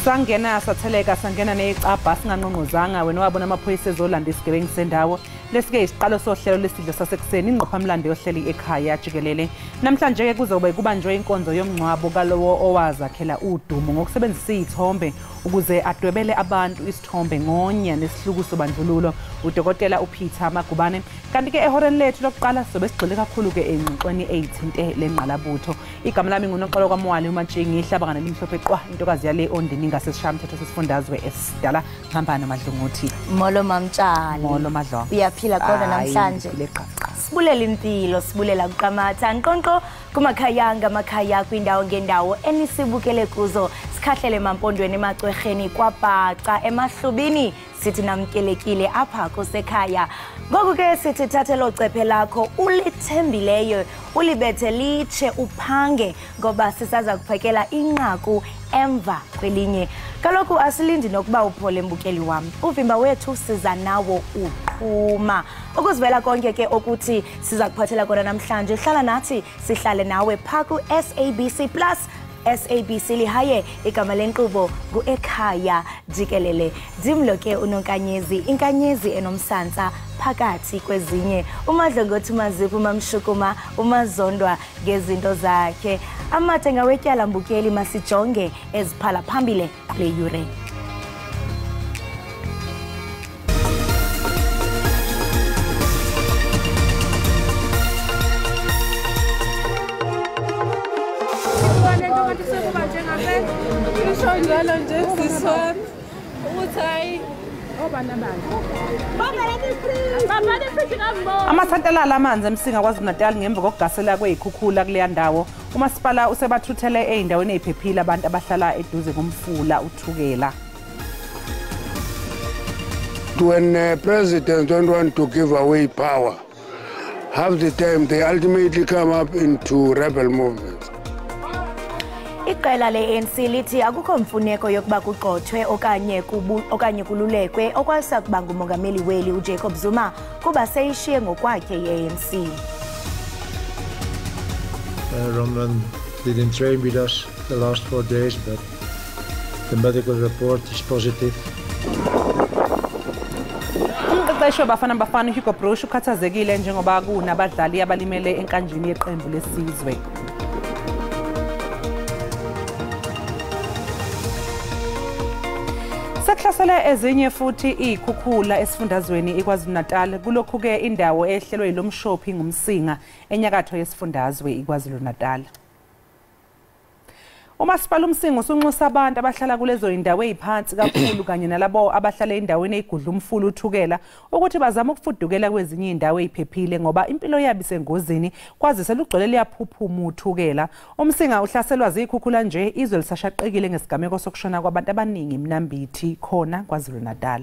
Sangena satheleka sangena necabha singanqonqozanga wena wabona amaphoyisa ezolanda isigebengu sendawo. Lesike isiqalo sohlelo lesidlo sasekuseni ingqophamlando yohleli ekhaya jikelele. Namhlanje ke kuzobe kubanjwe inkonzo yomngcwabo kalowo owazakhela udumo ngokusebenzisa izithombe ukuze adwebele abantu isithombe ngonya nesihluku sobandlululo uDokotela uPeter Magubane. Kanti ke ehoreni lethu lokuqala sobe sigxile kakhulu ke engxoxweni eyithinte lengqalabutho. Igama lami nguNoxolo kwaMwali uMatshingi ihlabangana limhlophe qwa intokazi yale ondini ngasesishamthetho sesifundazwe esidala ngihamba noMadlunguthi. Molo Mamtshali. Molo Madlongo. Uyaphila kodwa namhlanje. Sibulela impilo, sibulela kuqamatha nqonqo kumakhaya ngamakhaya kwindawo ngendawo enisibukele kuzo. Sikhahlele emampondweni emacwerheni kwaBhaca emahlubini sithi namkelekile apha kusekhaya. Ngoku ke sithi thathe lo cephe lakho ulithembileyo ulibethe litshe uphange ngoba sisaza kuphekela inqaku emva kwelinye. Kaloku asilindi nokuba uphole mbukeli wam. Uvimba wethu siza nawo uqhuma. Ukuzivela konke ke okuthi siza kuphathela kona namhlanje, hlala nathi sihlale nawe pha ku SABC Plus. SABC lihaye igama lenkqubo nguEkhaya Jikelele. Ndimlo ke uNonkanyezi, inkanyezi enomsantsa phakathi kwezinye. UMadlongothi Maziphu uMamshukuma uMazondwa ngezinto zakhe. Amathe ngawetyala mbukeli, masijonge eziphala phambili kule yure. Amathantalala amanzi eMsinga KwaZulu-Natal ngemva kokugasela kwezikhukhula kuleya ndawo. Umasipala usebathuthele ey'ndaweni ey'phephile abantu abahlala eduze komfula uThukela. When presidents don't want to give away power, half the time they ultimately come up into rebel movements. Iqela le-ANC lithi akukho mfuneko yokuba kugxothwe okanye kululekwe okwasakuba ngumongameli weli uJacob Zuma kuba seyishiye ngokwakhe i-ANC. Ronwen didn't train with us the last 4 days, but the medical report is positive. Umqeqeshi waBafana Bafana Hugo Broos ukhathazekile njengoba kunabadlali abalimele enkanjini yeqembu lesizwe. Sekuhlasele ezinye futhi izikhukhula esifundazweni iKwaZulu-Natal. Kulokhu ke indawo ehlelwe yilomshophi ngumsinga enyakatho yesifundazwe iKwaZulu-Natal. Umasipala uMsinga usunxusa abantu abahlala kulezo indawo eziphansi kakhulu kanye nalabo abahlala endaweni eyigudla umfula uThukela ukuthi bazame ukufudukela kwezinye indawo eziphephile ngoba impilo yabo isengozini kwazise lugcwele liyaphuphuma uThukela. UMsinga uhlaselwa zikhukhula nje izwe lisashaqekile ngesigameko sokushona kwabantu abaningi eMnambithi khona KwaZulu-Natal.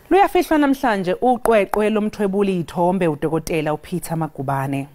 Luyafihlwa namhlanje uqweqwe lomthwebuli ithombe uDokotela uPeter Magubane.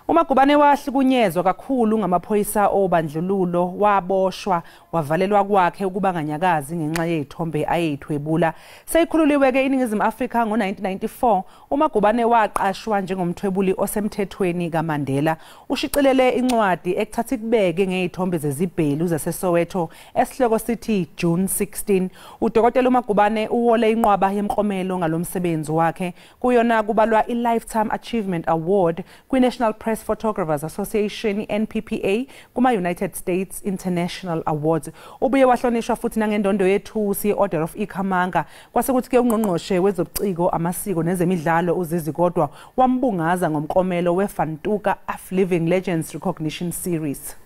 UMagubane wahlukunyezwa kakhulu ngamaphoyisa obandlululo, waboshwa wavalelwa kwakhe ukuba nganyakazi ngenxa yezithombe ayeyithwebula. Seyikhululiwe ke iNingizimu Afrika ngo-1994, uMagubane waqashwa njengomthwebuli osemthethweni kaMandela. Ushicilele incwadi ekuthatha ikubeke ngezithombe zezibhelu zaseSoweto esihloko sithi June 16. UDokotela uMagubane uwole inqwaba yemklomelo ngalomsebenzi wakhe. Kuyona kubalwa i-Lifetime Achievement Award kwi-National Press Photographers Association NPPA kuma-United States International Awards. Ubuye wahlonishwa futhi nangendondo yethusi Order of Ikhamanga. Kwase kuthi ke ungqongqoshe wezobuciko, amasiko nezemidlalo uZizi Kodwa wambungaza ngomklomelo weFantuka Af Living Legends Recognition Series.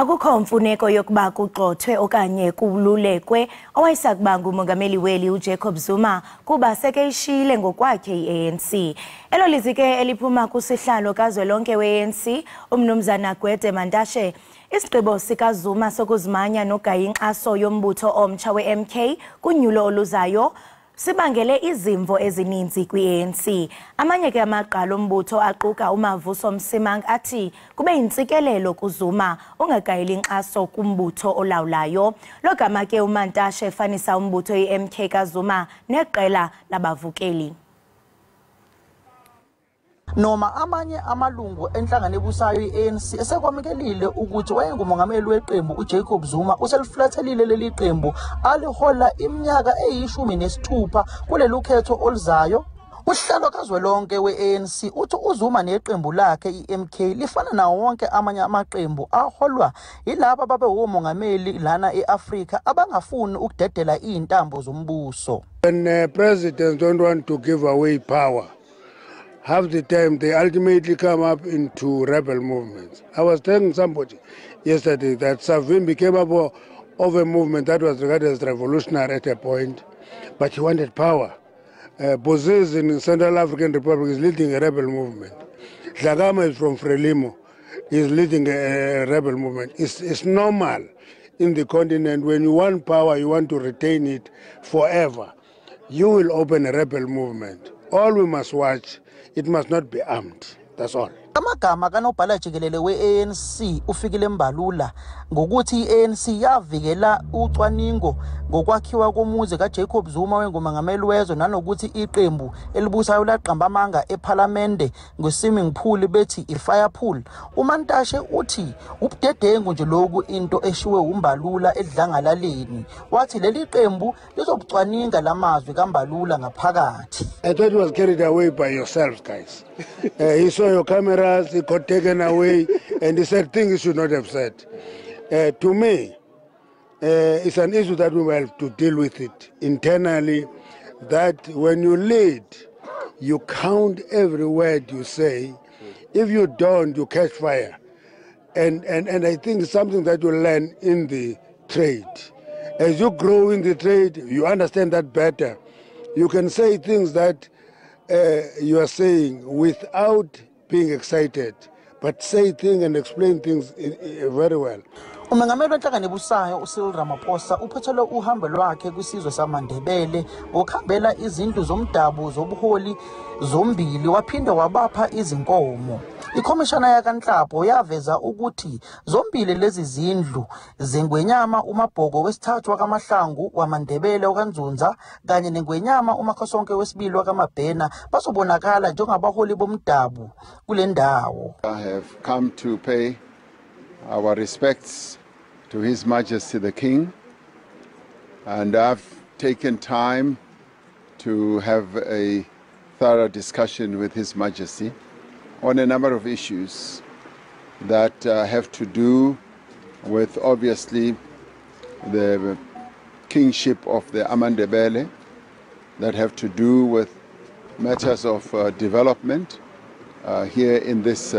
Akukho mfuneko yokuba kugxothwe okanye kululekwe owayesakuba ngumongameli weli uJacob Zuma kuba sekeyishiyile ngokwakhe i-ANC. Elo lizwi ke eliphuma kusihlalo kazwelonke we-ANC umnumzana Gwede Mantashe. Isigqibo sikaZuma sokuzimanya nogaya inkxaso yombutho omtsha we-MK kunyulo oluzayo sibangele izimvo ezininzi kwi-ANC. Amanye ke amagqala ombutho aquka uMavuso Msimang athi kube yintsikelelo kuZuma ongagayeli inkxaso kumbutho olawulayo. Logama ke uMantashe efanisa umbutho i-MK kaZuma neqela labavukeli. Noma amanye amalungu enhlangano ebusayo i-ANC esekwamukelile ukuthi wayengumongameli weqembu uJacob Zuma useliflathelile leli qembu alihola iminyaka eyi-16 kulelu khetho oluzayo. Usihlalo kazwelonke we-ANC uthi uZuma neqembu lakhe i-MK lifana nawo wonke amanye amaqembu aholwa yilabo ababewomongameli lana e-Afrika abangafuni ukudedela izintambo zombuso. When presidents don't want to give away power, half the time they ultimately come up into rebel movements. I was telling somebody yesterday that Savimbi came up of a movement that was regarded as revolutionary at a point, but he wanted power. Bozizé in the Central African Republic is leading a rebel movement. Dhlakama is from Frelimo, is leading a rebel movement. It's normal in the continent. When you want power, you want to retain it forever. You will open a rebel movement. All we must watch, it must not be armed. That's all. Amagama kanobhala jikelele we-ANC uFikile Mbalula ngokuthi i-ANC yavikela ucwaningo ngokwakhiwa komuzi kaJacob Zuma wengumongameli wezwe nanokuthi iqembu elibusayo laqamba amanga ePhalamende nge-swimming pool bethi i-fire pool. UMantashe uthi ubudedengu nje lokhu into eshiwe uMbalula edlangalaleni, wathi leli qembu lizobucwaninga lamazwi kaMbalula ngaphakathi. I thought it was carried away by yourselves, guys. He saw your cameras, he got taken away, and he said things he should not have said. To me, it's an issue that we will have to deal with it internally, that when you lead, you count every word you say. If you don't, you catch fire. And I think it's something that you learn in the trade. As you grow in the trade, you understand that better. You can say things that you are saying without being excited, but say things and explain things very well. Umengameli wenhlangano ebusayo uCyril Ramaphosa uphethele uhambo lwakhe kwisizwe samaNdebele ngokuhambela izindlu zomdabu zobuholi zombili waphinde wabapha izinkomo. Ikhomishana yakaNhlapho yaveza ukuthi zombili lezi zindlu zengwenyama uMabhoko wesithathu wakaMahlangu wamaNdebele okaNzunza kanye nengwenyama uMakhosonke wesibili wakaMabhena bazobonakala njengabaholi bomdabu kule ndawo. I have come to pay our respects to His Majesty the King, and I've taken time to have a thorough discussion with His Majesty on a number of issues that have to do with obviously the kingship of the amaNdebele, that have to do with matters of development here in this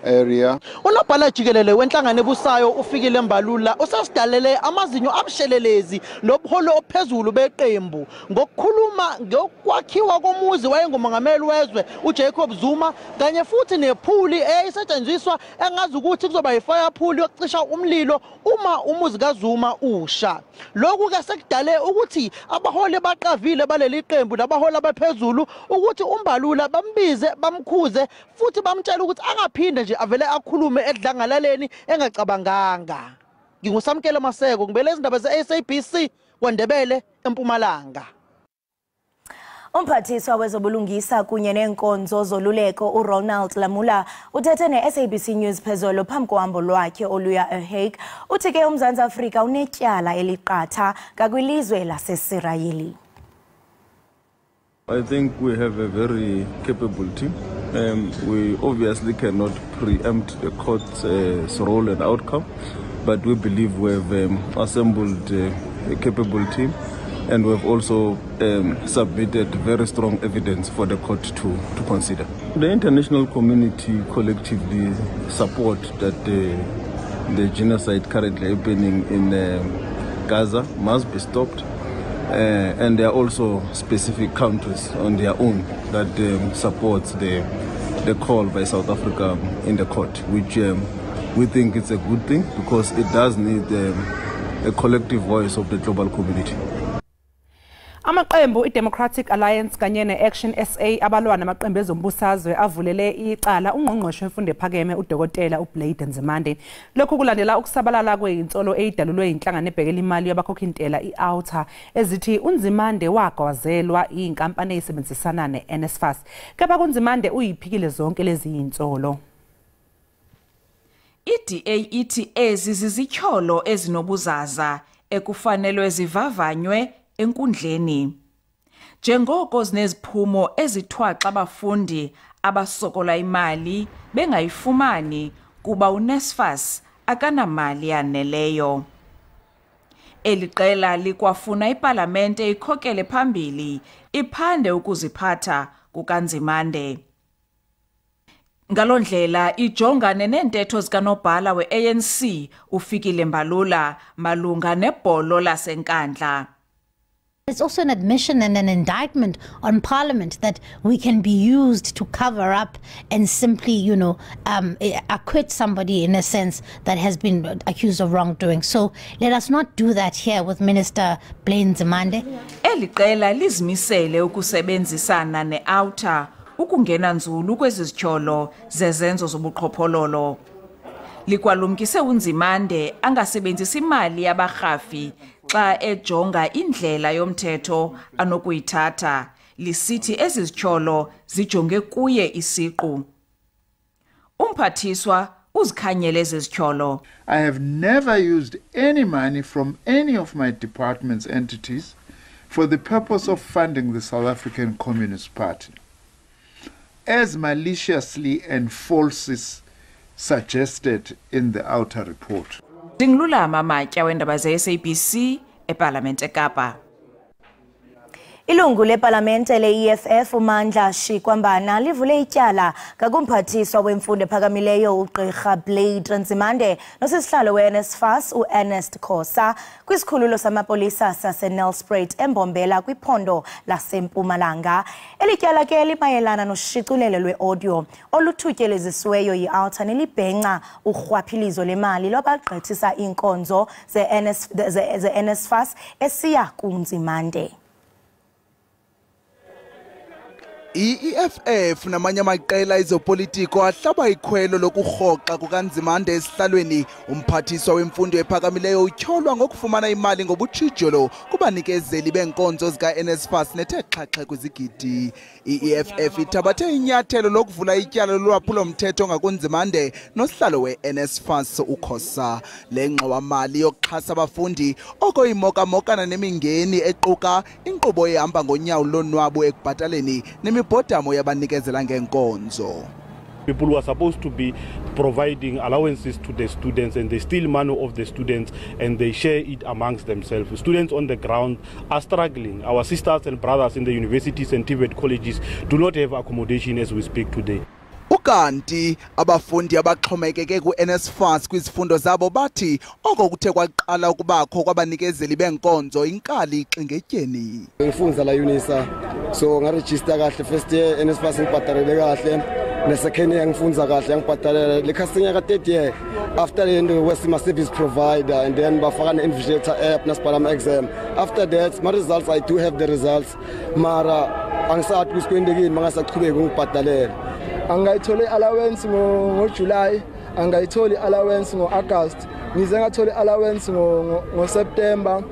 area. Unobhala jikelele wenhlangano ebusayo uFikile Mbalula usasidalele amazinyo abushelelezi nobuholo ophezulu beqembu ngokukhuluma ngokwakhiwa komuzi wayengumongameli wezwe uJacob Zuma kanye futhi nephuli eyayisetshenziswa engazi ukuthi kuzoba yi-fire pool yokucisha umlilo uma umuzi kaZuma usha. Lokhu ke sekudale ukuthi abaholi baqavile baleli qembu nabaholi abaphezulu ukuthi uMbalula bambize bamkhuze futhi bamtshela ukuthi angaphinde nje avele akhulume edlangalaleni engacabanganga. NginguSamkelo Maseko ngibele izindaba ze-SABC kwaNdebele eMpumalanga. Umphathiswa wezobulungisa kunye neenkonzo zoluleko uRonald Lamula uthethe ne-SABC News phezolo phambi kohambo lwakhe oluya eHague. Uthi ke uMzantsi Afrika unetyala eliqatha ngakwilizwe laseSirayeli. I think we have a very capable team. We obviously cannot preempt the court's role and outcome, but we believe we have assembled a capable team, and we've also submitted very strong evidence for the court to consider. The international community collectively support that the The genocide currently happening in Gaza must be stopped. And there are also specific countries on their own that support the call by South Africa in the court, which we think it's a good thing because it does need a collective voice of the global community. Amaqembu iDemocratic Alliance kanye neAction SA abalwa namaqembu ezombusazwe avulele icala ungqongqoshe wemfundo ephakeme uDokotela uBlade Nzimande. Lokhu kulandela ukusabalala kweyinsolo eyidalulwe inhlangano ebhekela imali yabakhokhi-ntela iOuter ezithi uNzimande wagwazelwa inkampani eyisebenzisana neNSFAS. Kepha kuNzimande uyiphikile zonke lezi zinsolo. iDA ithi ezi zizityholo ezinobuzaza ekufanelwe zivavanywe enkundleni njengoko zineziphumo ezithwaxa abafundi abasokola imali bengayifumani kuba uNSFAS akanamali yaneleyo. Eli qela likwafuna ipalamente ikhokele phambili iphande ukuziphatha kukaNzimande. Ngaloo ndlela ijongane neentetho zikanobhala we-ANC uFikile Mbalula malunga nebholo laseNkandla. It's also an admission and an indictment on Parliament that we can be used to cover up and simply, acquit somebody in a sense that has been accused of wrongdoing. So let us not do that here with Minister Blade Nzimande. Eli qela lizimisele ukusebenzisana ne-OUTA ukungena nzulu kwezi zityholo zezenzo zobuqhophololo. Likwalumkise uNzimande angasebenzisi imali yabarhafi xa ejonga indlela yomthetho anokuyithatha, lisithi ezi zityholo zijonge kuye isiqu. Umphathiswa uzikhanyele ezi zityholo. I have never used any money from any of my department's entities for the purpose of funding the South African Communist Party, as maliciously and falsely suggested in the outer report. Ndingululama Matya wendaba ze-SABC ePalamente eKapa. Ilungu lepalamente le-EFF uMandla Shikwambana livule ityala ngakumphathiswa wemfundo ephakamileyo uGqirha Blade Nzimande nosisihlalo we-NSFAS u-Ernest Khosa kwisikhululo samapolisa saseNelspruit eMbombela kwiphondo laseMpumalanga. Eli tyala ke limayelana noshicilelo lwe-audio oluthutyelezisiweyo yi-OUTA nelibhenca urhwaphilizo lemali lwabagqithisa iinkonzo ze-NSFAS esiya kuNzimande. I-EFF namanye amaqela ezopolitiko ahlaba ikhwelo lokurhoxa kukaNzimande esihlalweni. Umphathiswa wemfundo ephakamileyo utyholwa ngokufumana imali ngobutshijolo kubanikezeli beenkonzo zika-NSFAS nethe xhaxhe kwizigidi. I-EFF ithabathe inyathelo lokuvula ityala lolwaphulomthetho ngakuNzimande nosihlalo we-NSFAS uKhosa. Le ngxowamali yokuxhasa abafundi oko imokamokana nemingeni equka inkqubo ehamba ngonyawo lonwabo ekubhataleni nemibhodamo yabanikezela ngenkonzo. People who are supposed to be providing allowances to the students, and they steal money of the students and they share it amongst themselves. Students on the ground are struggling. Our sisters and brothers in the universities and TVET colleges do not have accommodation as we speak today. Ukanti abafundi abaxhomekeke ku-NSFAS kwizifundo zabo bathi oko kuthe kwaqala ukubakho kwabanikezeli benkonzo inkali ixingetyeni. Ngifundza la UNISA, so ngaregister kahle first year NSFAS ngibhatalele kahle, ne second year ngifundza kahle ngibhatalela le customer ka third year after the end wesima service provider and then bafaka ne-invigilator app nasibhala ama-exam. After that my results, I do have the results, mara angisathi ukuthi kwendekini mangasaqhubeki ngibhatalela. Angayitholi allowance ngoJuly, angayitholi allowance ngoAugust, ngize ngatholi allowance ngoSeptember.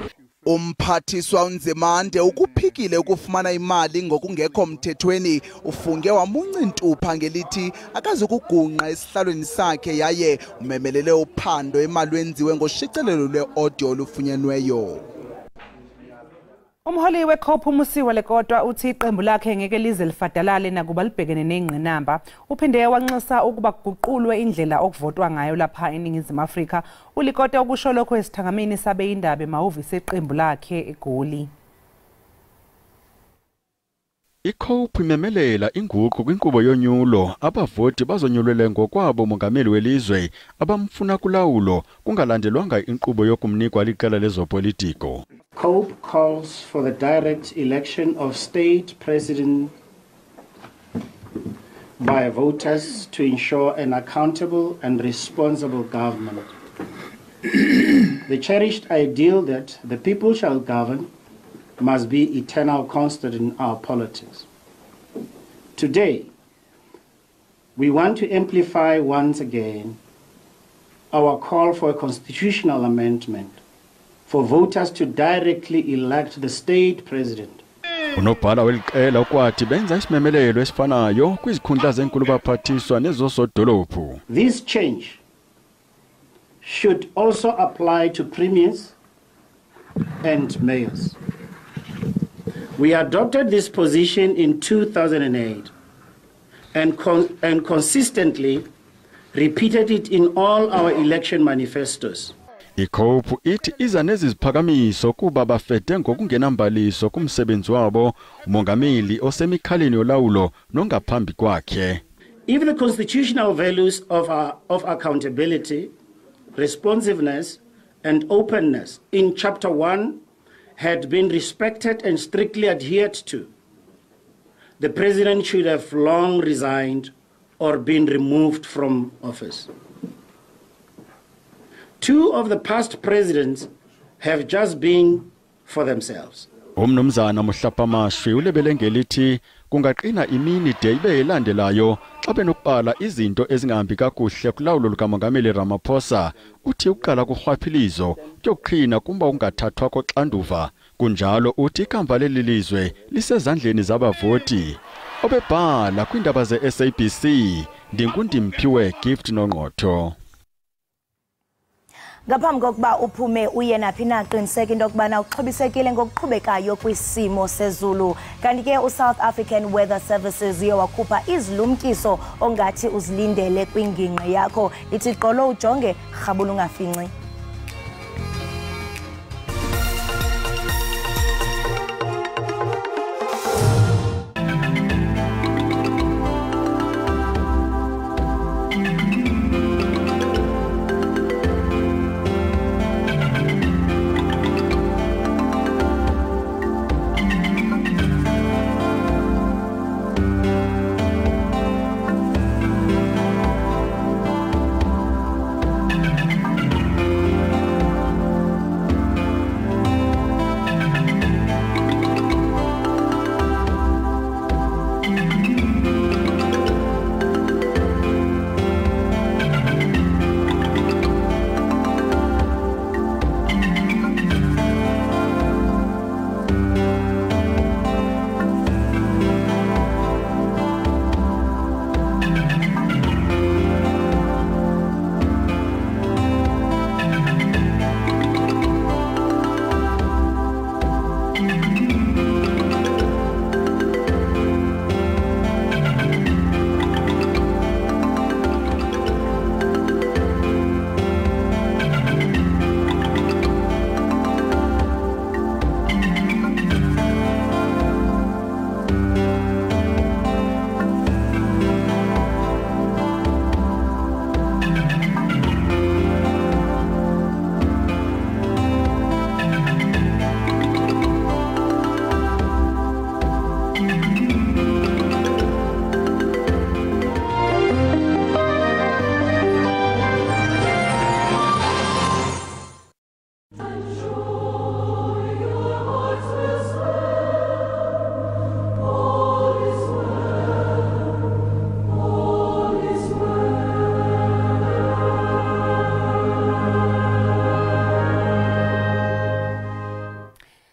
Umphathiswa uNzimande ukuphikile ukufumana imali ngokungekho mthethweni. Ufunge wamunca intupha ngelithi akazukugunqa esihlalweni sakhe yaye umemelele uphando emalwenziwe ngoshicilelo lwe-audio olufunyenweyo. Umholi weCOPE uMosiuoa Lekota uthi iqembu lakhe ngeke lize lifadalale nakuba libhekene nengqinamba. Uphinde wanxusa ukuba kuguqulwe indlela okuvotwa ngayo lapha eNingizimu Afrika. ULekota ukusho lokho esithangamini sabe indaba emahhovisi eqembu lakhe eGoli. ICOPE imemelela inguqu kwinkqubo yonyulo abavoti bazonyulele ngokwabo umongameli welizwe abamfuna kulawulo kungalandelwanga inkqubo yokumnikwa liqela lezopolitiko. COPE calls for the direct election of state president by voters to ensure an accountable and responsible government. The cherished ideal that the people shall govern must be eternal constant in our politics. Today, we want to amplify once again our call for a constitutional amendment for voters to directly elect the state president. Unobhala weliqela ukwathi benza isimemelelo esifanayo kwizikhundla zenkulu baphathiswa nezosodolophu. This change should also apply to premiers and mayors. We adopted this position in 2008 and consistently repeated it in all our election manifestos. ICOPE ithi iza nezi ziphakamiso kuba bafede ngokungenambaliso kumsebenzi wabo umongameli osemikhaleni yolawulo nongaphambi kwakhe. If the constitutional values of accountability, responsiveness and openness in Chapter 1 had been respected and strictly adhered to, the president should have long resigned or been removed from office. Two of the past presidents have just been for themselves. Umnumzana Mohlapamashwi ulebele ngelithi kungaqina imini de ibe elandelayo xa benokubala izinto ezingahambi kakuhle kulawulo lukamongameli Ramaphosa. Uthi ukuqala kurhwaphilizo kuyoqhina kumba ungathathwa koxanduva. Kunjalo uthi ikamva leli lizwe lisezandleni zabavoti. Obebhala kwiindaba ze-SABC ndinguNdimphiwe Gift Nongqotho. Ngaphambi kokuba uphume uye naphi na, qiniseka into yokubana uxhobisekile ngokuqhubekayo kwisimo sezulu. Kanti ke uSouth African Weather Services uye wakhupha izilumkiso ongathi uzilindele kwingingqi yakho. Ithi gqolo ujonge, rhabula ungafinci.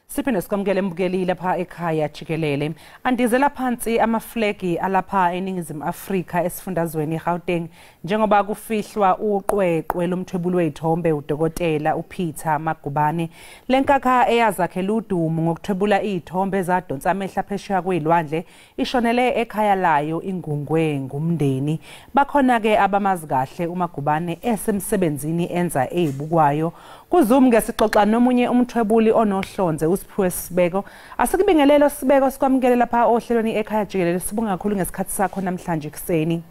Siphinde sikwamukele mbukeli lapha ekhaya jikelele. Andizela phansi amaflegi alapha eNingizimu Afrika esifundazweni iGauteng njengoba kufihlwa uqweqwe lomthwebuli wezithombe uDokotela uPeter Magubane. Lenkakha eyazakhela udumo ngokuthwebula izithombe ezadonsa amehla phesheya kwezilwandle ishonele ekhaya layo ingungwe ngumndeni. Bakhona ke abamazi kahle uMagubane esemsebenzini enza ezibukwayo. KuZoom ke sixoxa nomunye umthwebuli onohlonze Siphiwe Sibeko. Asikubingelelo Sibeko, sikwamukele lapha ohlelweni ekhaya jikelele. Sibonga kakhulu ngesikhathi sakho namhlanje kuseni.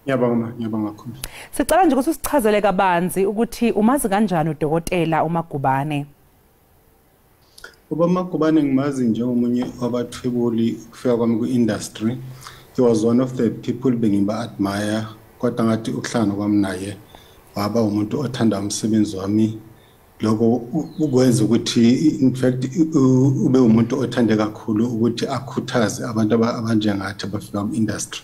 Ngiyabonga, ngiyabonga kakhulu. Sicela nje ukuthi usichazele kabanzi ukuthi umazi kanjani udokotela uMagubane. Ubaba Magubane ngimazi njengomunye wabathwebuli ukufika kwami ku-industry. He was one of the people bengiba admire, kodwa ngathi ukuhlangana kwami naye waba umuntu othanda umsebenzi wami. Lokho ukwenza ukuthi in fact ube umuntu othande kakhulu ukuthi akhuthaze abantu abanjengathi abafika ku-industry.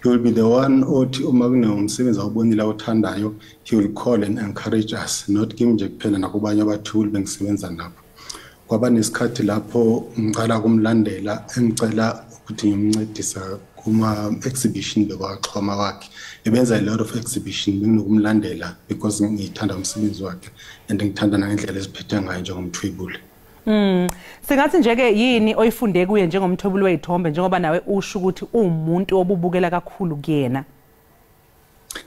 He will be the one othi uma kunomsebenzi awubonile awuthandayo, he will call and encourage us, not kimi nje kuphela nakubanye abathwebuli bengisebenza nabo. Kwaba nesikhathi lapho ngiqala kumlandela engicela ukuthi ngimncedisa kuma exhibition bekwaxhoma wakhe. Ebenza a lot of exhibition, benginokumlandela because ngithanda umsebenzi wakhe and ngithanda nangendlela eziphethe ngayo njengomthwebuli. Singathi nje ke yini oyifunde kuye njengomthwebuli wezithombe, njengoba nawe usho ukuthi uwumuntu obubukela kakhulu kuyena?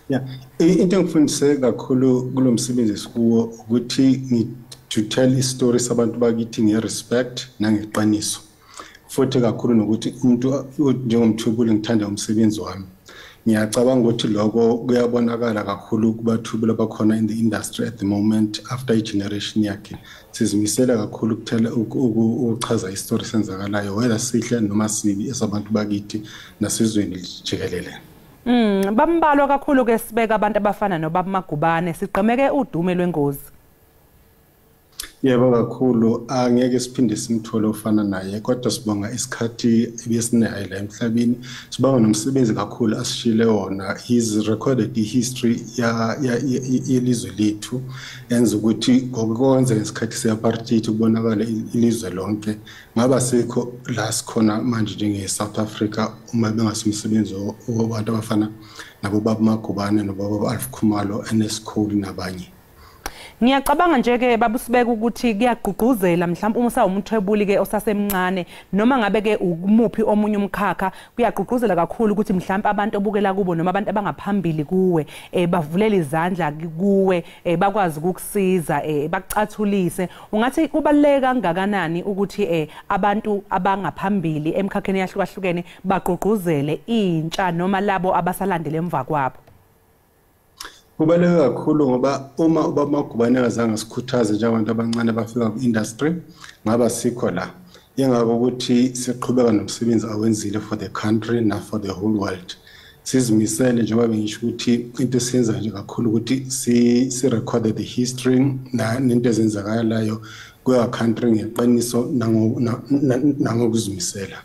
Yeah, into engifundise kakhulu kulo msebenzi esikuwo ukuthi to tell istory sabantu bakithi nge-respect nangeqiniso, futhi kakhulu nokuthi umuntu njengomthwebuli ngithanda umsebenzi wami. Ngiyacabanga ukuthi lokho kuyabonakala kakhulu kubathwebuli abakhona in the industry at the moment after i-generation yakhe. Sizimisela kakhulu ukuthela ukuchaza istory senzakalayo, whether sihle noma sibi, esabantu bakithi nasizweni jikelele. Bambalwa kakhulu ke sibeka abantu abafana nobaba Magubane. Sigqemeke udume lwengozi. Yebo kakhulu, angeke siphinde simthole ofana naye, kodwa sibonga isikhathi ebesinaye la emhlabeni. Sibonga nomsebenzi kakhulu asishile wona. He's recorded the history yelizwe lethu, enza ukuthi ngokukonze ngesikhathi se-apartheid kubonakala ilizwe lonke. Ngaba sikho la sikhona manje njenge-South Africa uma bengasimsebenzi wabantu abafana nabo baba Magubane nobaba Alf Khumalo, NS Cole nabanye. Ngiyacabanga nje ke baba Sibeko ukuthi kuyagqugquzela mhlawumbe uma usawumthwebuli ke osasemncane noma ngabe ke umuphi omunye umkhakha, kuyagqugquzela kakhulu ukuthi mhlawumbe abantu obukela kubo noma abantu abangaphambili kuwe bavulele izandla kuwe, bakwazi ukukusiza, bakucathulise. Ungathi kubaluleke kangakanani ukuthi abantu abangaphambili emkhakheni yahlukahlukene bagqugquzele intsha noma labo abasalandele emva kwabo? Kubaluleke kakhulu ngoba uma ubaba Magubane azange sikhuthaze njengabantu abancane abafika ku-industry, ngaba sikho la. Yengako ukuthi siqhubeka nomsebenzi awenzile for the country na for the whole world. Sizimisele njengoba bengisho ukuthi into esiyenza nje kakhulu ukuthi si-record the history nento ezenzakalayo kuya country ngeqiniso nangokuzimisela.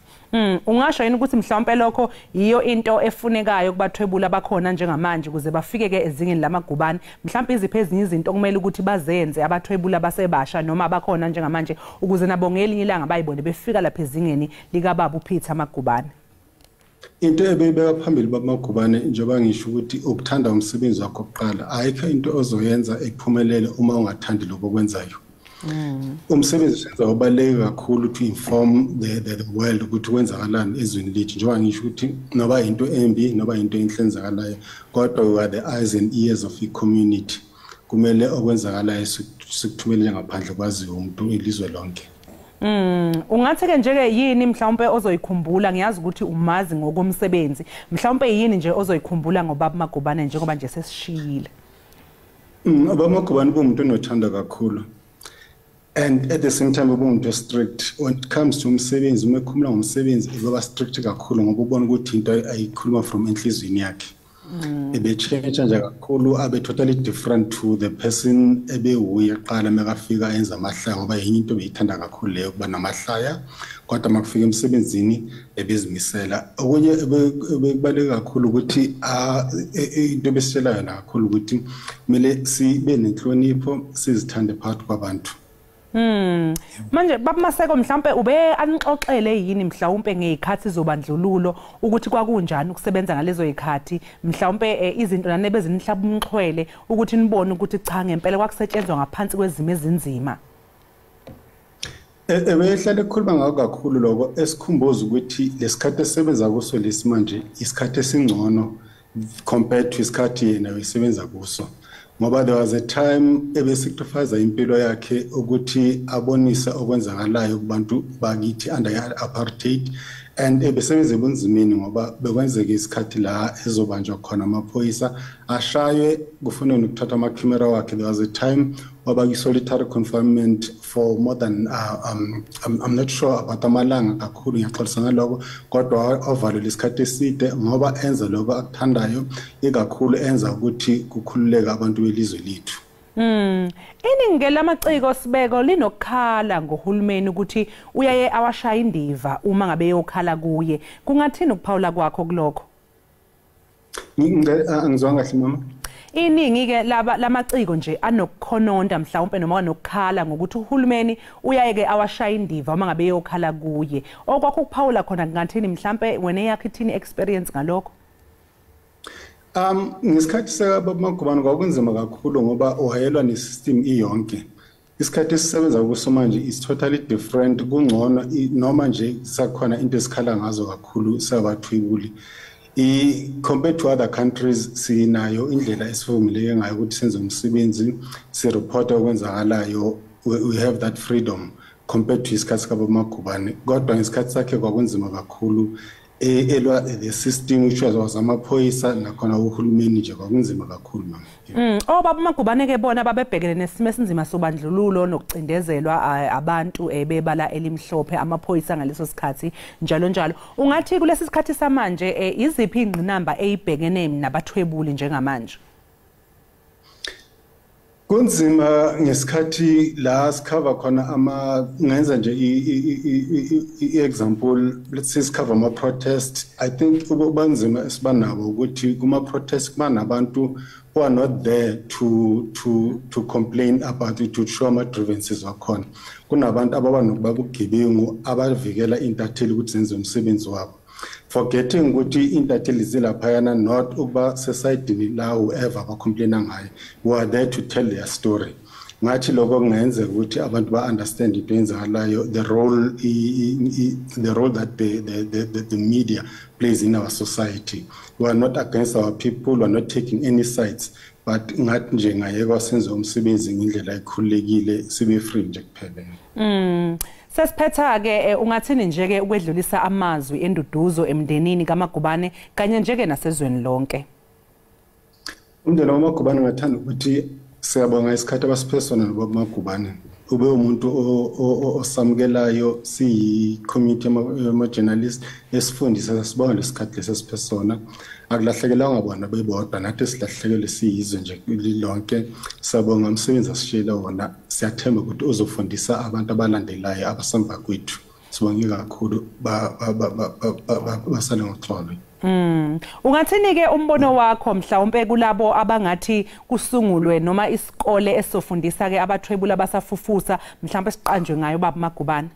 Ungasho yini ukuthi mhlawumbe lokho yiyo into efunekayo kubathwebula abakhona njengamanje ukuze bafike ke ezingeni lamagubane? Mhlawumbe iziphi ezinye izinto okumele ukuthi bazenze abathwebula basebasha noma abakhona njengamanje ukuze nabo ngelinye ilanga bayibone befika lapha ezingeni likababa uPeter Magubane? Into ebeyibeka phambili baba Magubane, njengoba ngisho ukuthi ukuthanda umsebenzi wakho kuqala, ayikho into ozoyenza ephumelele uma ungathandi lokho okwenzayo. Umsebenzi senza ubaluleke kakhulu to inform the world ukuthi kwenzakalani ezweni lethu, njengoba ngisho ukuthi noba into embi noba into enhle enzakalayo, kodwa we are the eyes and ears of the community. Kumele okwenzakalayo sikuthumele ngaphandle kwaziwe umuntu ilizwe lonke. Ungathi ke nje ke yini mhlawumbe ozoyikhumbula? Ngiyazi ukuthi umazi ngokomsebenzi, mhlawumbe yini nje ozoyikhumbula ngobaba Magubane njengoba nje sesishiyile? Ubaba Magubane umuntu onothanda kakhulu, and at the same time umuntu strict when it comes to umsebenzi. Uma ekhuluma ngomsebenzi ubaba strict kakhulu ngoba ubona ukuthi into ayikhuluma from enhliziyweni yakhe. Ebetshentsha nje kakhulu, abe totally different to the person ebewuye qala mekafika enza amahlaya, ngoba yenye into beyithanda kakhulu leyo kuba namahlaya, kodwa makufika emsebenzini ebezimisela. Okunye bekubaluleke kakhulu ukuthi into ebesitshela yona kakhulu ukuthi kumele sibe nenhlonipho, sizithande phakathi kwabantu. Manje baba Maseko, mhlawumbe ube anixoxele yini mhlawumbe ngezikhathi zobandlululo ukuthi kwakunjani ukusebenza ngalezo zikhathi, mhlawumbe izinto nanebe zinihlaba umxhwele ukuthi nibone ukuthi cha ngempela kwakusetshenzwa ngaphansi kwezimo ezinzima? Ebehlale ekhuluma ngakho kakhulu lokho, esikhumbuza ukuthi lesikhathi esebenza kuso lesimanje isikhathi esingcono compared to isikhathi yena wesebenza kuso. Ngoba there was a time ebesacrifice impilo yakhe ukuthi abonise okwenzakalayo kubantu bakithi under apartheid, and ebesebenza ebunzimeni ngoba bekwenzeka isikhathi la ezobanjwa khona amaphoyisa ashaywe kufunwe nokuthatha amakhemera wakhe. There was a time waba solitary confinement for more than I'm not sure about amalanga kakhulu, ngiyaxolisa ngaloko, kodwa ovalelwe isikhathi eside ngoba enza lokho akuthandayo, ikakhulu enza ukuthi kukhululeke abantu belizwe lethu. Iningi lamaciko Sibeko linokukhala ngohulumeni ukuthi uyaye awashaya indiva uma ngabe yokhala kuye. Kungathini ukuphawula kwakho kulokho? Angizwanga kahle mama. Iningi ke lamaciko nje anokukhononda mhlawumbe noma anokukhala ngokuthi uhulumeni uyaye ke awashaya indiva uma ngabe yokhala kuye. Okwakho ukuphawula khona kungathini mhlawumbe wena yakho ithini experience ngalokho? Ngesikhathi sikaBaba Magubane kwakunzima kakhulu ngoba uhayelwa nesystem iyonke. Isikhathi esisebenza kuso manje is totally different, kungcono noma nje sakhona into esikhala ngazo kakhulu sabathwebuli. Compared to other countries sinayo indlela esivumeleke ngayo ukuthi senze umsebenzi, sireport okwenzakalayo, we have that freedom compared to isikhathi sikaBaba Magubane. Kodwa ngesikhathi sakhe kwakunzima kakhulu elwa the system which was amaphoyisa nakhona uhulumeni nje kwakunzima kakhulu mama. Obaba Magubane ke bona babebhekene nesimo esinzima sobandlululo nokucindezelwa abantu ebebala elimhlophe amaphoyisa ngaleso sikhathi njalo njalo. Ungathi kulesi sikhathi samanje iziphi ingqinamba eyibhekene nabathwebuli njengamanje? Kunzima ngesikhathi la sikhava khona ama ngenza nje i-example, let's say sikhava ama protest. I think ubanzima esibanabo ukuthi kuma protest kuba nabantu who are not there to complain about it, to show ama grievances wakhona. Kunabantu ababa nokuba bugebengu abavikela intatheli ukuthi zenze umsebenzi wabo, forgetting ukuthi intatheli zilaphayana not ukuba sesayidini la whoever bacomplaina ngayo, who are there to tell their story. Ngathi lokho kungenzeka ukuthi abantu ba understand into eyenzakalayo, the role that the media plays in our society. We are not against our people, we are not taking any sides, but ngathi nje ngayekwa senze umsebenzi ngendlela ekhululekile, sibe free nje kuphela. Sesiphetha ke ungathini nje ke ukwedlulisa amazwi enduduzo emndenini kaMagubane kanye nje ke nasezweni lonke? Umndeni waMagubane ngathanda ukuthi siyabonga isikhathi abasiphe sona noBaba Magubane. Ube umuntu osamukelayo, siyi-community yama-journalist esifundisa, sibonga lesikhathi lesi esiphe sona. Akulahlekelwanga bona bebodwa, nathi silahlekelwe siyizwe nje lonke. Siyabonga umsebenzi asishiyele wona, siyathemba ukuthi uzofundisa abantu abalandelayo abasemva kwethu. Sibonge kakhulu, basale ngoxolo. Ungathini ke umbono wakho mhlawumbe kulabo abangathi kusungulwe noma isikole esizofundisa ke abathwebula abasafufusa mhlawumbe siqanjwe ngayo Baba Magubane?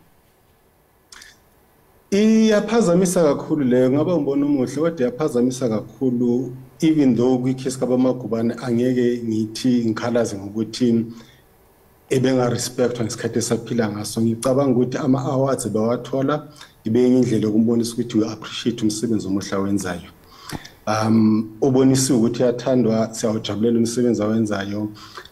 Iyaphazamisa kakhulu leyo, ngaba umbono omuhle kodwa iyaphazamisa kakhulu. Even though kwikhesi kaBaba Magubane angeke ngithi ngikhalaze ngokuthi ebenga respect ngesikhathi esaphila ngaso, ngicabanga ukuthi ama awards bawathola ibe indlela yokumbonisa ukuthi we appreciate umsebenzi omuhle awenzayo. Ubonisiwe ukuthi uyathandwa, siyawujabulela umsebenzi awenzayo.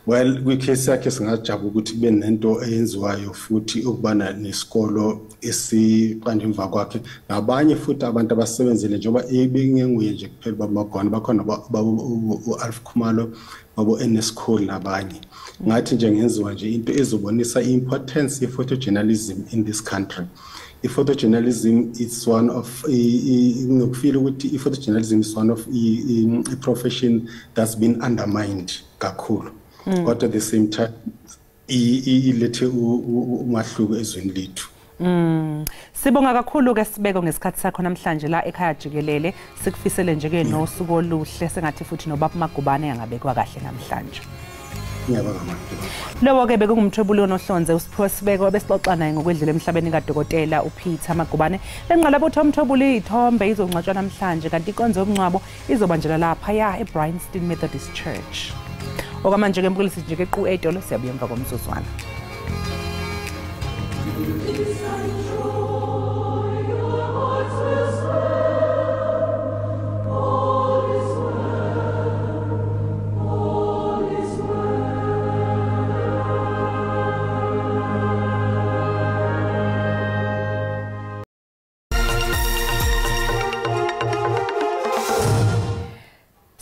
Well, kwikhesi yakhe singajabula ukuthi kube nento eyenziwayo futhi ukubana nesikolo esiqanda emva kwakhe nabanye futhi abantu abasebenzele, njengoba ebengenguye nje kuphela Baba Magubane, bakhona u-Alf Khumalo, babo Ernest Cole nabanye. Ngathi nje ngenziwa nje into ezobonisa i-importance ye-photojournalism in this country. I-photojournalism is one of ngokufila ukuthi i-photojournalism is one of a profession that's been undermined kakhulu. But at the same time ilethe umahluko ezweni lethu. Sibonga kakhulu ke Sibeko ngesikhathi sakho namhlanje la ekhaya jikelele. Sikufisele nje ke nosuku oluhle, sengathi futhi noBaba Magubane angabekwa kahle namhlanje. Ngiyabonga mama. Lowo ke bekungumthwebuli onohlonze uSiphiwe Sibeko besixoxa naye ngokwedlula emhlabeni kaDokotela uPeter Magubane. Lenqalabutho umthwebuli ithombe izongcwatshwa namhlanje kanti inkonzo yomngcwabo izobanjelwa lapha ya eBryanston Methodist Church. Okwamanje ke mbukeli sijike equ edolo, siyabuya emva komzuzwana.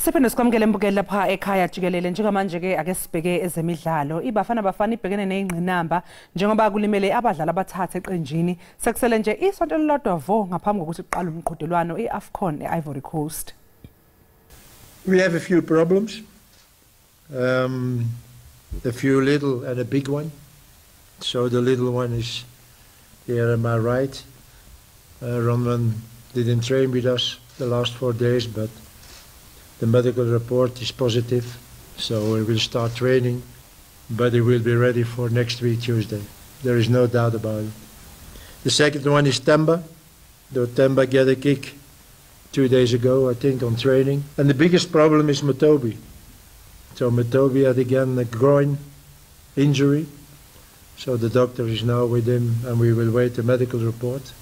Siphinde sikwamukele mbukeli lapha ekhaya jikelele. Njengamanje ke ake sibheke ezemidlalo. IBafana Bafana ibhekene nezingqinamba njengoba kulimele abadlali abathathu eqenjini. Sekusele nje isonto elilodwa vo ngaphambi kokuthi kuqale umqhudelwano iAFCON eIvory Coast. We have a few problems. A few little and a big one. So the little one is here on my right. Ronwen didn't train with us the last 4 days, but the medical report is positive, so we will start training, but he will be ready for next week, Tuesday. There is no doubt about it. The second one is Themba, though Themba get a kick 2 days ago, I think, on training. And the biggest problem is Mothobi. So Mothobi had again a groin injury, so the doctor is now with him and we will wait the medical report.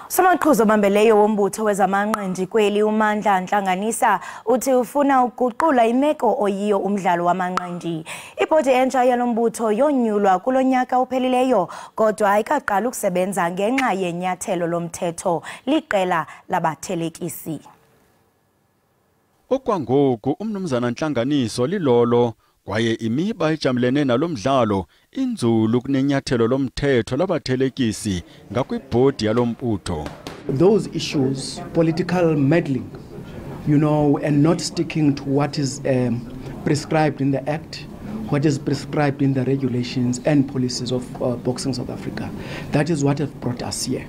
Somaqhuzu obambeleyo wombutho wezamanqindi kweli uMandla Nhlanganisa uthi ufuna ukuguqula imeko oyiyo umdlalo wamanqindi. Ibhodi entsha yalombutho yonyulwa kulonyaka ophelileyo kodwa ayikaqali ukusebenza ngenxa yenyathelo lomthetho liqela labathelekisi. Okwangoku umnumzana Nhlanganiso lilolo kwaye imiba ejamlene nalomdlalo inzulu kunenyathelo lomthetho labathelekisi ngakwibhodi yalombutho. Those issues, political meddling, you know, and not sticking to what is prescribed in the act, what is prescribed in the regulations and policies of Boxing South Africa. That is what has brought us here.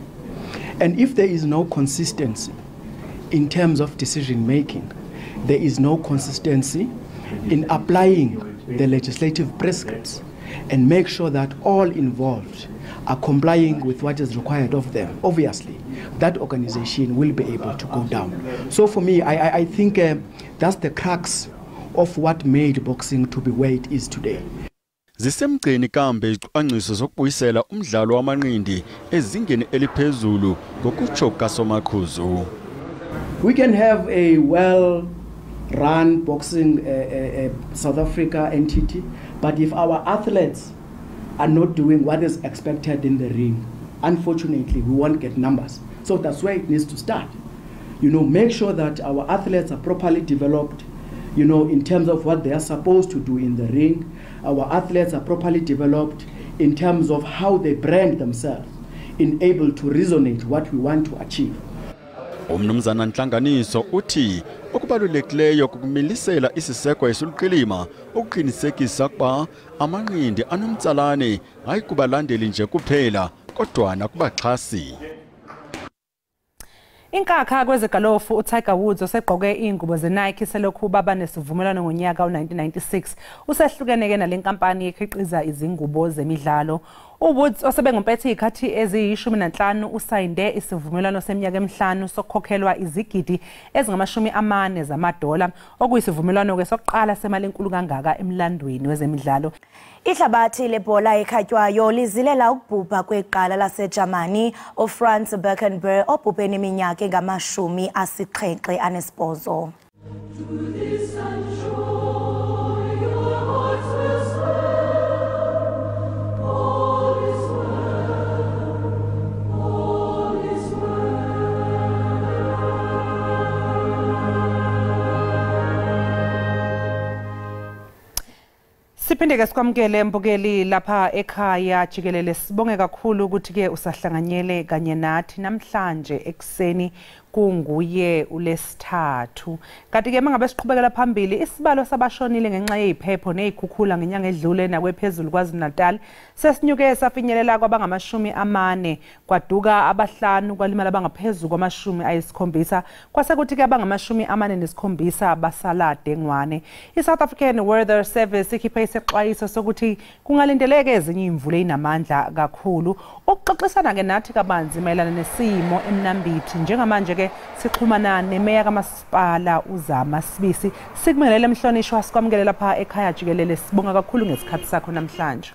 And if there is no consistency in terms of decision making, there is no consistency in applying the legislative prescripts and make sure that all involved are complying with what is required of them. Obviously, that organization will be able to go down. So for me, I think that's the crux of what made boxing to be where it is today. Zisemgcini kambe izicwangciso zokubuyisela umdlalo wamanqindi ezingeni eliphezulu ngokutsho kukaSomaqhuzu. We can have a well-run boxing South Africa entity, but if our athletes are not doing what is expected in the ring, unfortunately, we won't get numbers. So that's where it needs to start. You know, make sure that our athletes are properly developed, you know, in terms of what they are supposed to do in the ring. Our athletes are properly developed in terms of how they brand themselves, in able to resonate what we want to achieve. Umnumzana Nhlanganiso uthi okubalulekileyo kukumilisela isiseko esiluqilima ukuqinisekisa ukuba amanqindi anomtsalane hayi kubalandeli nje kuphela kodwa nakubaxhasi. Inkakha kwezegalofu uTiger Woods osegqoke ingubo zeNike selokhu baba nesivumelwano ngonyaka u1996 usehlukene ke nalenkampani ekhiqiza izingubo zemidlalo. uWoods osebengumpethe izikhathi eziyi-15 usayinde isivumelwano seminyaka emihlanu sokukhokhelwa izigidi ezingama-40 zamadola okuyisivumelwano ke sokuqala semali enkulu kangaka emlandweni wezemidlalo. Ihlabathi lebhola ekhatywayo lizilela ukubhubha kweqala laseJamani uFranz Beckenbauer obhubhe neminyaka engama-78. Siphinde ke sikwamukele mbukeli lapha ekhaya jikelele. Sibonge kakhulu ukuthi ke usahlanganyele kanye nathi namhlanje ekuseni kunguye ulesithathu. Kanti ke mangabe siqhubekela phambili, isibalo sabashonile ngenxa yeziphepho nezikhukhula ngenyanga edlule nakwephezulu KwaZulu-Natal sesinyuke safinyelela kwabangama-40, kwaduka abahlanu, kwalimala abangaphezulu kwama-70, kwase kuthi ke abangama-47 basala dengwane. I-South African Weather Service ikhiphe isexwayiso sokuthi kungalindeleke ezinye imvula ezinamandla kakhulu. Ukuxoxisana ke nathi kabanzi mayelana nesimo eMnambithi njengamanje ke sixhumana nemeya kamasipala uZama Sibisi. Sikumelele mhlonishwa, sikwamukele lapha ekhaya jikelele. Sibonga kakhulu ngesikhathi sakho namhlanje.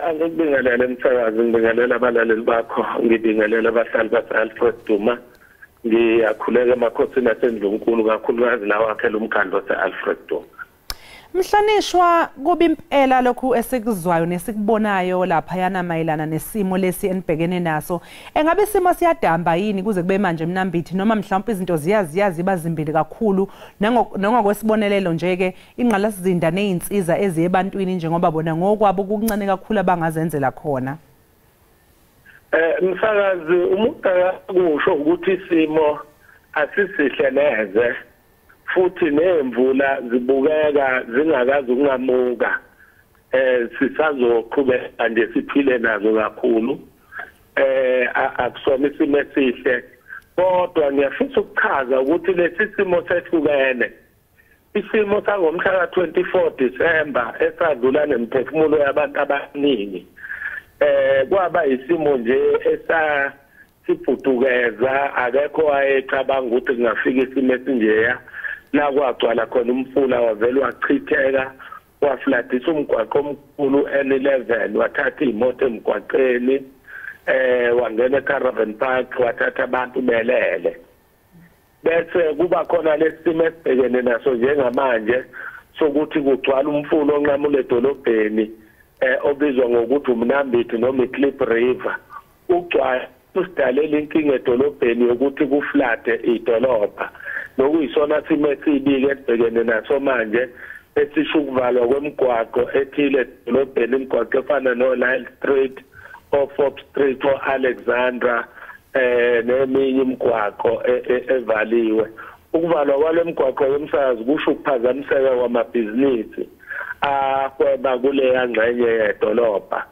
Angikubingelele msakazi, ngibingelela abalaleli bakho, ngibingelela abahlali base-Alfred Duma. Ngiyakhuleka emakhosini asendlunkulu, kakhulukazi lawo akhela umkhandlu wase-Alfred Duma. Mhlonishwa, kubi impela lokhu esikuzwayo nesikubonayo laphayana mayelana nesimo lesi enibhekene naso. Engabe isimo siyadamba yini kuze kube manje Mnambithi, noma mhlawumbe izinto ziyaziba zimbili kakhulu nangokwesibonelelo nje ke ingqalasizinda nezinsiza eziye ebantwini njengoba bona ngokwabo kuncane kakhulu abangazenzela khona? Msakazi, umuntu akakusho ukuthi isimo asisihle neze, futhi nemvula zibukeka zingakazi ukunqamuka. Sisazoqhubeka nje siphile nazo kakhulu. Akusona isimo esihle, kodwa ngiyafisa ukuchaza ukuthi lesi simo sehlukene. Isimo sangomhla ka-24 December esadlula nemphefumulo yabantu abaningi, kwaba isimo nje esasibhudukeza, akekho wayecabanga ukuthi kungafika isimo esinjeya. La kwagcwala khona umfula wavele wachitheka, wafladisa umgwaqo omkhulu N11, wathatha imoto emgwaqeni, wangena eCaravan Park, wathatha abantu belele. Bese kuba khona lesimo esibhekene naso njengamanje sokuthi kugcwala umfula onqamula edolobheni, obizwa ngokuthi uMnambithi noma iClip River. Ugcwala usidalela inkinga edolobheni yokuthi kuflade idolobha, nokuyisona simo esibi esibhekene naso manje, esisho ukuvalwa kwemigwaqo ethile edolobheni, imigwaqo efana no-Lyle Street, o-Forbes Street, o-Alexandra, neminye imigwaqo evaliwe. Ukuvalwa kwale migwaqo yomsakazi kusho ukuphazamiseka kwamabhizinisi ahweba kuleya ngxenye yedolobha.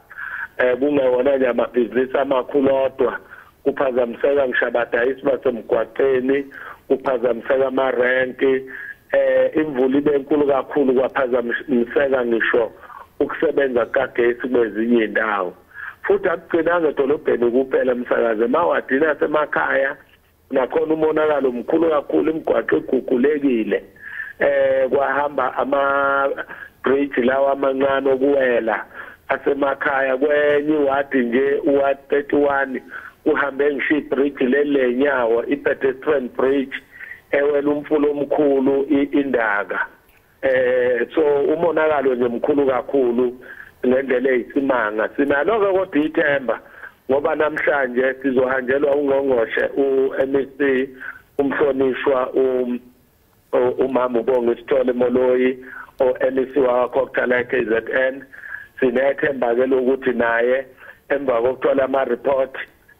Kungewona nje amabhizinisi amakhulu odwa, kuphazamiseka ngisho abadayisi basemgwaqeni, kuphazamiseka amarenki. Imvula ibe enkulu kakhulu, kwaphazamiseka ngisho ukusebenza kukagesi kwezinye indawo. Futhi akugcinanga edolobheni kuphela msakazi, emawadini asemakhaya nakhona umonakalo omkhulu kakhulu, imigwaqo igugulekile, kwahamba ama-bridge lawa amancane okuwela asemakhaya. Kwenye iwadi nje, uward 31, kuhambe ngisho ibridge lelenyawo, i-pedestrian bridge ewela umfula omkhulu iNdaka. So umonakalo nje mkhulu kakhulu ngendlela eyisimanga. Sinalo-ke kodwa ithemba, ngoba namhlanje sizohanjelwa ungqongqoshe u-MEC umhlonishwa umama uBongi Sithole Moloi, o-MEC wakwa-COGTA KZN. Sinethemba-ke lokuthi naye emva kokuthola ama-report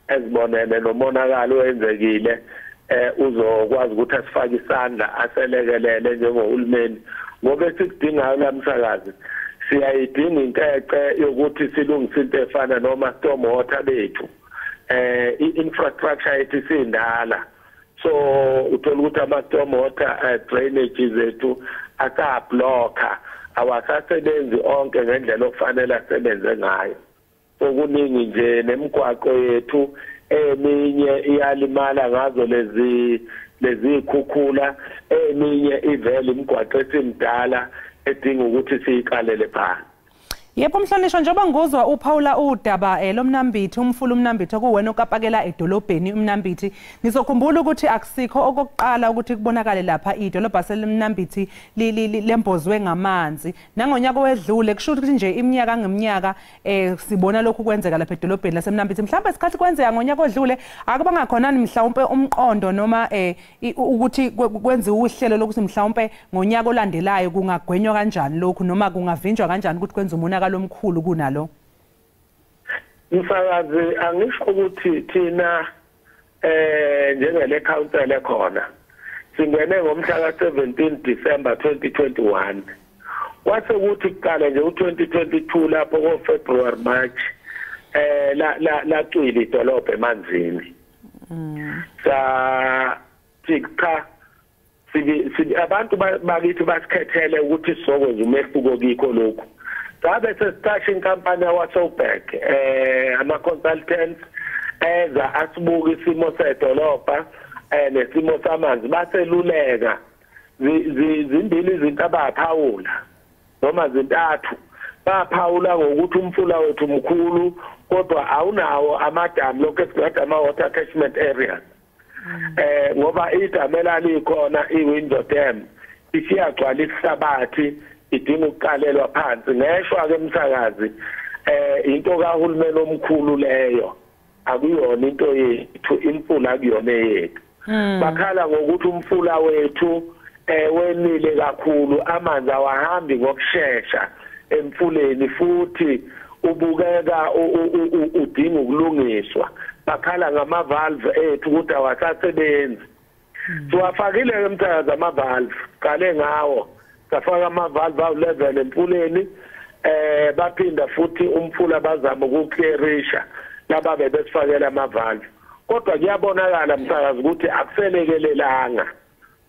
ezibonene nomonakalo owenzekile, uzokwazi ukuthi asifake isandla aselekelele njengohulumeni, ngoba esikudingayo la msakazi, siyayidinga inkece yokuthi silungise into efana noma storm water bethu. I-infrastructure yethu isindala, so uthola ukuthi ama-storm water drainage zethu akablocka, awasasebenzi onke ngendlela okufanele asebenze ngayo. Okuningi nje nemigwaqo yethu eminye iyalimala ngazo lezi khukhula, eminye ivele imigwaqo esimdala edinga ukuthi siyiqalele phansi. Yebo mhlonishwa, njengoba ngozwa uphawula udaba lomnambithi, umfula uMnambithi okuwena okapakela edolobheni uMnambithi, ngizokhumbula ukuthi akusikho okokuqala ukuthi kubonakale lapha idolobha selimnambithi lembozwe ngamanzi. Nangonyaka wedlule, kusho ukuthi nje iminyaka ngeminyaka sibona lokhu kwenzeka lapha edolobheni laseMnambithi. Mhlawumbe isikhathi kwenzeka ngonyaka odlule akubanga khona mhlawumbe umqondo noma ukuthi kwenziwe uhlelo lokuthi mhlawumbe ngonyaka olandelayo kungagwenywa kanjani lokhu, noma kungavinjwa kanjani ukuthi kwenze umonakalo omkhulu kunalo? Msakazi, angisho ukuthi thina njengele council ekhona singene ngomhla ka-17 December 2021, kwase kuthi kuqala nje u2022 lapho ko February March la la lacwila idolobha emanzini. Sa cha sibi abantu bakithi basikhethele ukuthi sizokwenza umehluko kikho lokhu. Sabe sesiqasha inkampani yakwaSoberg, ama-consultants eza asibuka isimo sedolobha nesimo samanzi, baseluleka. Zimbili izinto abaphawula noma zintathu. Baphawula ngokuthi umfula wethu mkhulu kodwa awunawo amadamu, lokho esingathi ama-water catchment areas, ngoba idamu elalikhona i-Windsor Dam isiyagcwala isihlabathi idinga ukuqalelwa phansi. Ngeshwa ke umsakazi, into kahulumeni omkhulu leyo, akuyona into yethu, imfula akuyona yethu. Bakhala ngokuthi umfula wethu wenile kakhulu, amanzi awahambi ngokusheshsha emfuleni, futhi ubukeka udinga ukulungiswa. Bakhala ngama-valve ethu ukuthi awasasebenzi. Siwafakile emthakazi ama-valve, qale ngawo safaka ama-valve awu-11 emfuleni. Baphinda futhi umfula bazama ukuclearisha laba bebesifakela ama-valve, kodwa kuyabonakala msakazi ukuthi akuselekelelanga,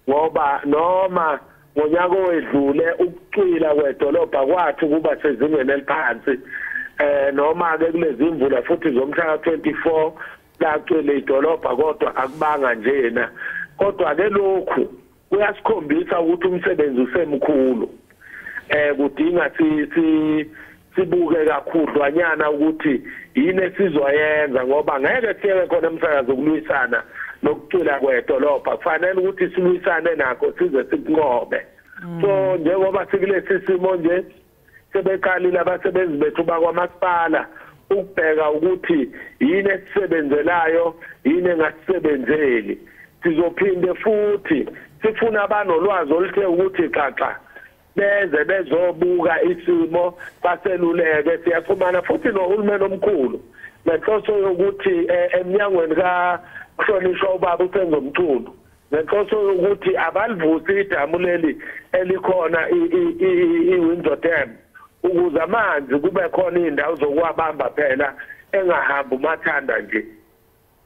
ngoba noma ngonyaka owedlule ukucwila kwedolobha kwathi kuba sezingeni eliphansi, noma ke kulezi imvula futhi zomhla ka-24 lacwile idolobha, kodwa akubanga njena. Kodwa ke lokhu kuyasikhombisa ukuthi umsebenzi usemkhulu, kudinga sibuke kakhudlwanyana ukuthi yini esizoyenza, ngoba ngeke siyeke khona emsakazo ukulwisana nokucwila kwedolobha. Kufanele ukuthi silwisane nakho size sikunqobe. So njengoba sikulesi simo nje, sebeqalile abasebenzi bethu bakwamasipala ukubheka ukuthi yini esisebenzelayo, yini engasisebenzeli. Sizophinde futhi sifuna abanolwazi oluthe ukuthi xaxa beze bezobuka isimo, baseluleke. Siyaxhumana futhi nohulumeni omkhulu ngenhloso yokuthi emnyangweni kahlonishwa ubaba uSenzo Mchunu, ngenhloso yokuthi abalivusi idamu leli elikhona i-Windsor Dam, ukuze amanzi kube khona iy'ndawo zokuwabamba phela, engahambi umathanda nje.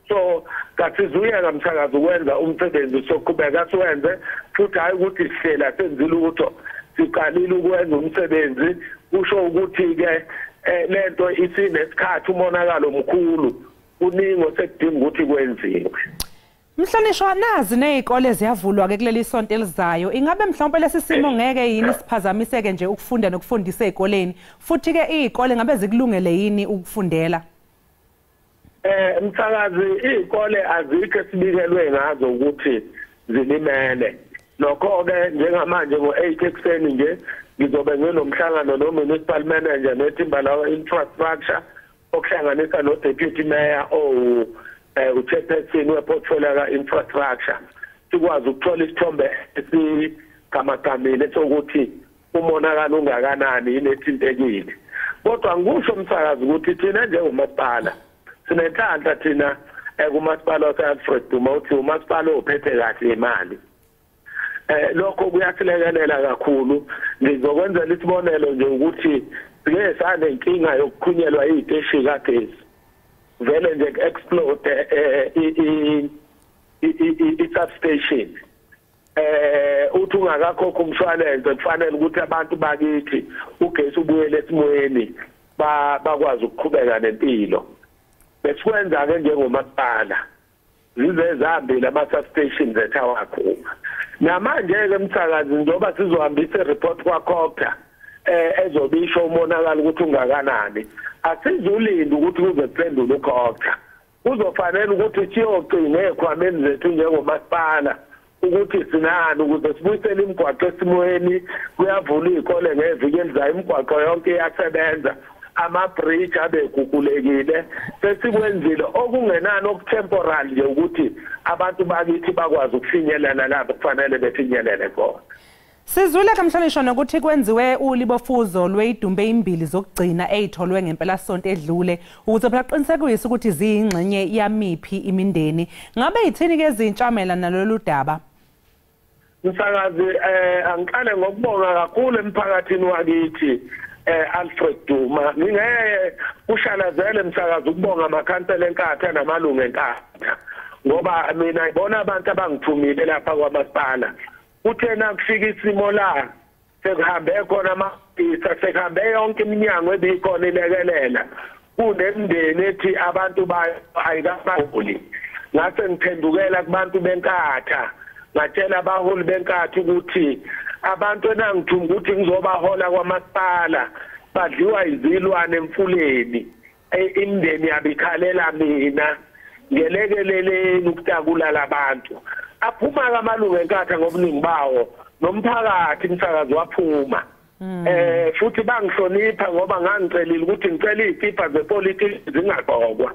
So kasizuyeka msakazi ukwenza umsebenzi, soqhubeka siwenze futhi, hhayi ukuthi sihlela senzile lutho, siqalile ukwenza umsebenzi. Kusho ukuthi-ke lento isinesikhathi, umonakalo omkhulu, kuningi osekudinga ukuthi kwenziwe. Mhlonishwa, nazi nezikole ziyavulwa ke kuleli sonto elizayo. Ingabe mhlawumbe lesi simo ngeke yini siphazamiseke nje ukufunda nokufundisa ezikoleni? Futhi ke izikole ngabe zikulungele yini ukufundela? Msakazi, izikole azikho esibikelwe ngazo ukuthi zilimele. Lokho ke njengamanje ngo-8 ekuseni nje ngizobe nginomhlangano no-municipal manager nethimba lawa infrastructure, okuhlanganisa no-deputy mayor u-chairperson we-portfolio ka-infrastructure, sikwazi ukuthola isithombe esigamagambile sokuthi umonakalo ungakanani, yini ethintekile. Kodwa ngikusho umsakazi ukuthi thina njengomasipala sinenhlanhla thina kumasipala wase-Alfred Duma, uthi umasipala ophethe kahle imali. Lokho kuyasilekelela kakhulu. Ngizokwenzela isibonelo nje ukuthi sike sanenkinga yokukhunyelwa iy'teshi kagesi, vele nje ku-explode i-substation. Uthi ungakakhokha umshwalense, kufanele ukuthi abantu bakithi ugesi ubuyele esimweni, bakwazi ukuqhubeka nempilo. Besikwenza-ke njengomasipala, zize zihambile ama-substations ethu awakhuma. Namanje-ke msakazi, njengoba sizohambisa i-report kwaCogta ezobisho umonakalo ukuthi ungakanani, asizulinda ukuthi kuze kuphendule uCogta. Kuzofanele ukuthi siyocinga ey'khwameni zethu njengomasipala ukuthi sinani ukuze sibuyisele imigwaqo esimweni. Kuyavulwa iy'kole ngeviki elizayo, imigwaqo yonke iyasebenza, ama-bridge abeguqulekile. Sesikwenzile okungenani okutemporal nje ukuthi abantu bakithi bakwazi ukufinyelela lapho kufanele befinyelele khona. Sizwile ke mhlonishwa nokuthi kwenziwe ulibofuzo lweyidumbe imbili zokugcina eyitholwe ngempelasonto edlule, ukuze phela qinisekise ukuthi ziyingxenye yamiphi imindeni. Ngabe yithini ke ezintsha mayelana nalolu daba? Msakazi, angiqale ngokubonga kakhulu emphakathini wakithi Alfred Duma. Ngingeke kushalazele msakazi ukubonga amakhansela eNkatha namalungu eNkatha, ngoba mina ngibona abantu abangithumile lapha kwamasipala. Uthe nakufika isimo la sekuhambe khona amaphoyisa, sekuhambe yonke iminyango ebikhona ilekelela, kunemindeni ethi abantu bayo ayikabaholi. Ngase ngiphendukela kubantu beNkatha, ngatshela abaholi beNkatha ukuthi abantu enangithuma ukuthi ngizobahola kwamasipala badliwa izilwane emfuleni, imindeni yabo ikhalela mina, ngelekeleleni ukutakula labantu. Aphuma-ke amalungu eNkatha ngobuningi bawo, nomphakathi msakazi waphuma. Futhi bangihlonipha ngoba ngangicelile ukuthi ngicela izikipa zepolitiki zingagqokwa.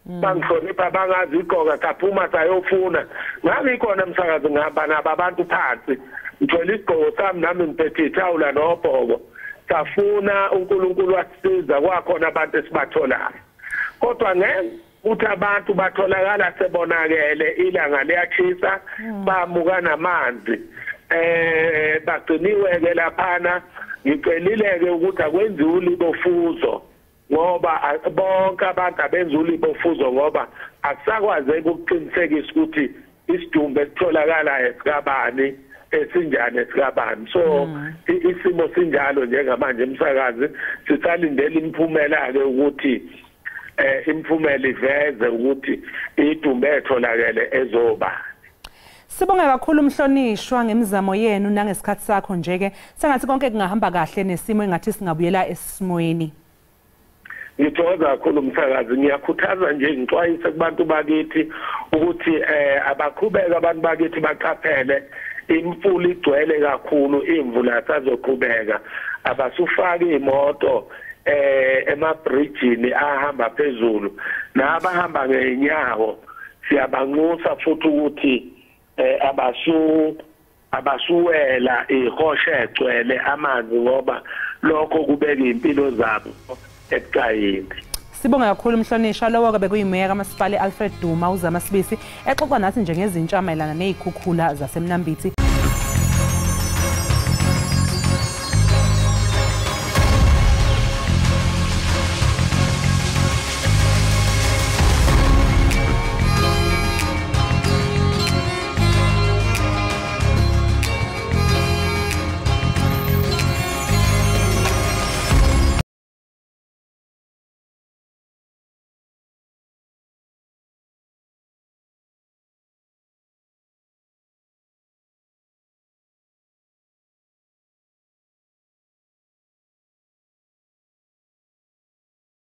Bangihlonipha bangazigqoka, saphuma sayofuna. Ngabikhona umsakazi ngihamba nabo abantu phansi, ngithola isigqoko sami nami ngiphethe ithawula nobhoko. Safuna, uNkulunkulu wasisiza, kwakhona abantu esibatholayo. Kodwa ngeke abantu batholakala sebonakele, ilanga liyachisa, bamuka namanzi. Bagciniwe ke laphana. Ngicelile ke ukuthi akwenziwe ulibofuzo, ngoba bonke abantu abenza ulibofuzo, ngoba akusakwazeki ukuqinisekisa ukuthi isidumbu esitholakalayo esikabani, esinjani, esikabani. So isimo sinjalo njengamanje umsakazi, sisalindele imiphumela ke ukuthi imiphumela iveze ukuthi idumbu etholakele ezoba. Sibonge kakhulu umhlonishwa ngemizamo yenu nangesikhathi sakho nje ke, sengathi konke kungahamba kahle nesimo engathi singabuyela esimweni. Ngithokoza kakhulu umsakazi, ngiyakhuthaza nje ngixwayise kubantu bakithi ukuthi abaqhubeke abantu bakithi baqaphele, imfula igcwele kakhulu, imvula sazoqhubeka, abasufaki imoto emabridgini ahamba phezulu, nabahamba ngeenyawo siyabanxusa futhi ukuthi abasuwela ihoshe egcwele amanzi, ngoba lokho kubeka impilo zabo ebucayini. Sibonge kakhulu umhlonishwa. Lowo ke bekuyimeya kaMasipala Alfred Duma uZama Sibisi, exoxa nathi nje ngezintsha mayelana nezikhukhula zaseMnambithi.